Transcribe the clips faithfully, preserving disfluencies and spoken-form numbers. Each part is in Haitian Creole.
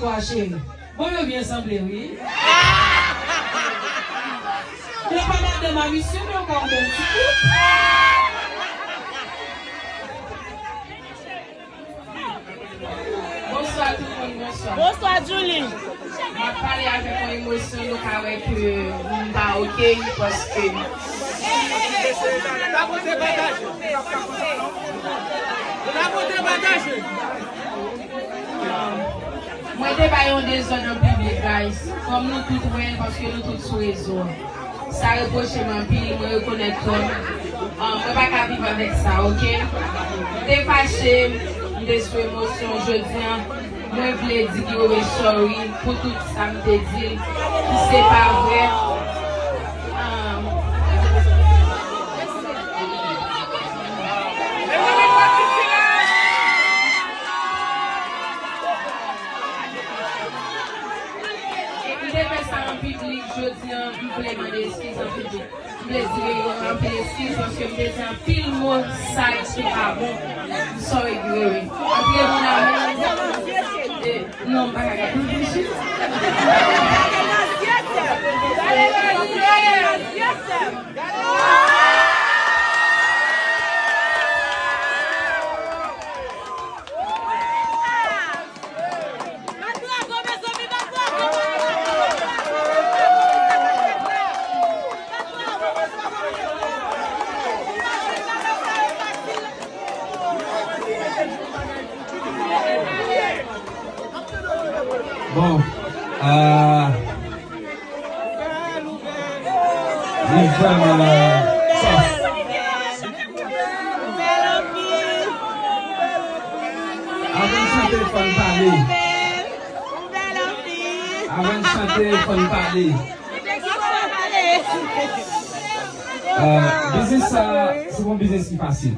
Bonswa, cheri. Bon, yo byen sanble, wi. Yo pa madanm a misye, men yo ka yon bèl ti koup. Bonswa tout moun, bonswa. Bonswa, Julie. M ap pale avèk yon emosyon, nou ka wè ke m pa oke, paske mwen te bay yon dezòd an piblik, guys. Kòm nou tout wè l, paske nou tout sou rezo a. Sa repwoche m anpil, mwen rekonèt tò m. Ah, mwen pa ka viv avèk sa, oke? M te fache, m te sou emosyon. Jodi a, mwen vle di Guy Wewe sorry pou tout sa m te di l, ki se pa vre. Ah. M te fè sa an piblik, jodi a, m vle mande eskiz an piblik. M vle di Guy Wewe anpil eskiz paske m te di anpil mo sal ki pa bon. M sorry, Guy Wewe. Antre moun a moun. E, non, m pa ka gade. Bon, euh, li vrèman, euh, tough. Avan n chante, fò n pale. Avan n chante, fò n pale. Euh, biznis sa, se pa yon biznis ki fasil.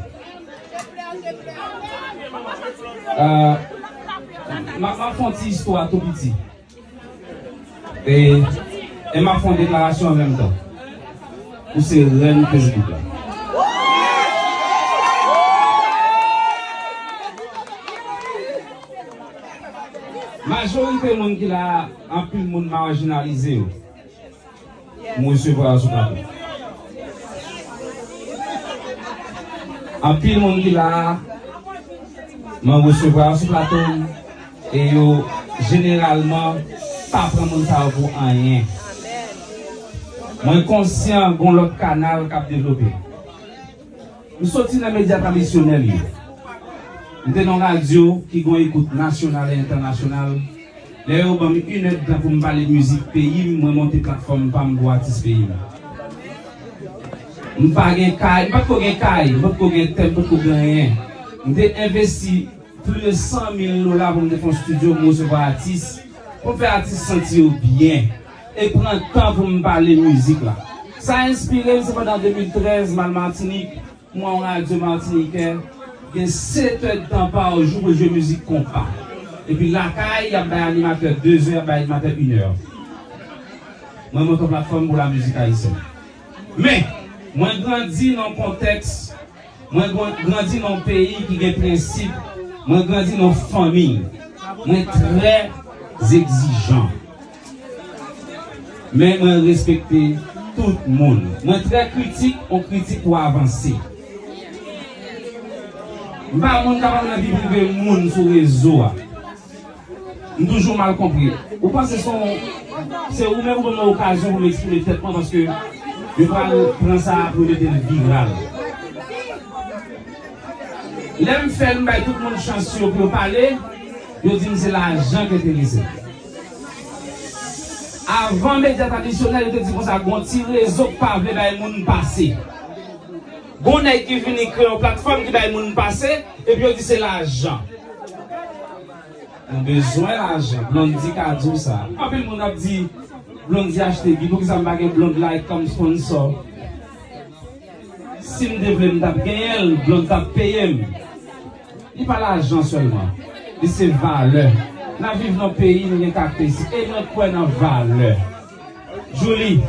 Euh, m a, m ap fè yon ti istwa tou piti. E, e m ap fè yon deklarasyon an menm tan. Ou se rèn Facebook la. Majorite moun ki la a, anpil moun majinalize yo. M resevwa yo sou plato. Anpil moun ki la a, mwen resevwa yo sou plato m, e yo jeneralman pa pran moun sa yo pou anyen. Mwen konsyan gon lòt kanal k ap devlope. M soti nan medya tradisyonèl yo. M te nan radyo ki gon ekout nasyonal e entènasyonal. Lè yo ban m inèdtan pou m pale mizik peyi m, mwen monte platfòm pa m pou atis peyi m. M pa gen kay, m pa t ko gen kay, m pa t ko gen tè, m pa t ko gen anyen. M te envesti plis de san mil dola pou m te fè yon estidyo, pou m resevwa atis, pou m fè atis santi yo byen, e pran tan pou m pale mizik la. Sa enspire m, se pandan de mil trèz, m al Matinik, m wè yon radyo matinikè gen sèt èdtan pa jou pou l jwe mizik konpa. Epi lakay, y ap bay animatè de zè, y ap bay animatè inè. Mwen monte yon platfòm pou lamizik ayisyèn. Men, mwen grandi nan yon kontèks, mwen gran-, grandi nan yon peyi ki gen prensip, mwen grandi nan yon fanmi. Mwen trè egzijan. Men mwen respekte tout moun. Mwen trè kritik, on kritik pou avanse. M pa moun k ap al nan vi prive moun sou rezo a. M toujou mal konpri. Ou panse se yon, se ou menm ou ban mwen okazyon pou m eksprime tèt mwen paske yo pral pran sa pou yo mete l viral. Lè m fè l, m bay tout moun chans yo pou yo pale, yo di m se lajan ki enterese m. Avan medya tradisyonèl, yo te di konsa, gon ti rezo k pa vle bay moun pase. Gon nèg ki vini kreye yon platfòm ki bay moun pase, epi yo di se lajan. Nou bezwen lajan. Blondy ka di w sa. Anpil moun ap di, Blondy achte bit. Poukisa m pa gen Blondy la kòm sponsor? Si m te vle, m t ap genyen l, Blondy t ap peye m. Li pa lajan sèlman. Li se valè. N ap viv nan peyi, nou gen karakteristik. E mwen kwè nan valè. Julie,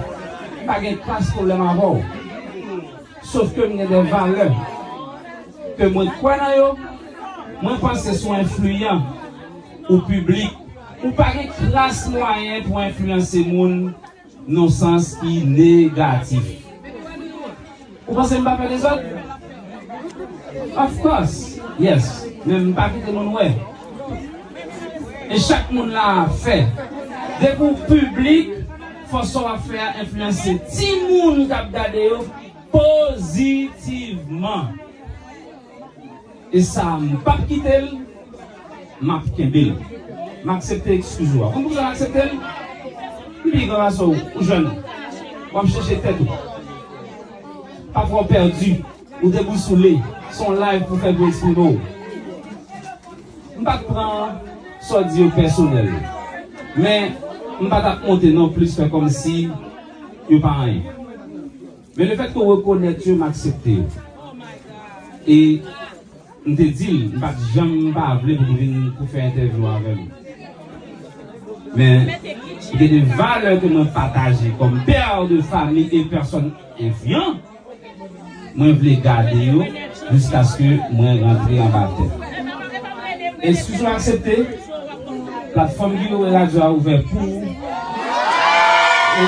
m pa gen kras pwoblèm avè w. Sof ke m gen de valè ke mwen kwè nan yo, mwen panse si w enfliyan ou piblik, Ou pa gen kras mwayen pou enfliyanse moun nan sans ki negatif. Ou panse m pa fè dezòd? Of course, yes. Men m pa kite moun wè. E chak moun la fè. Depi w piblik, fò sa w ap fè a enfliyanse timoun k ap gade yo pozitivman. E sa, m p ap kite l, m ap kenbe l. M aksepte eskiz ou a. Konn poukisa m aksepte l? M pi gran pase w, ou jèn. W ap chèche tèt ou. Pa fè w pèdi. Ou debousoule. Se yon live pou fè pou eksprime w. M pa t pran sa w di yo pèsonèl. Men, m pa t ap monte non plis fè kòmsi yo pa anyen. Men lefètke w rekonèt yo, m aksepte yo. E m te di l, m pa t janm pa vle pou l vin pou fè entèvyou avè m. Men, gen de valè ke mwen pataje kòm pè de fami e pèsòn enfliyan, mwen vle gade yo jiskaske mwen rantre anba tè. Eskiz ou aksepte? Platfòm Guerrier Radio a ouvè pou ou. E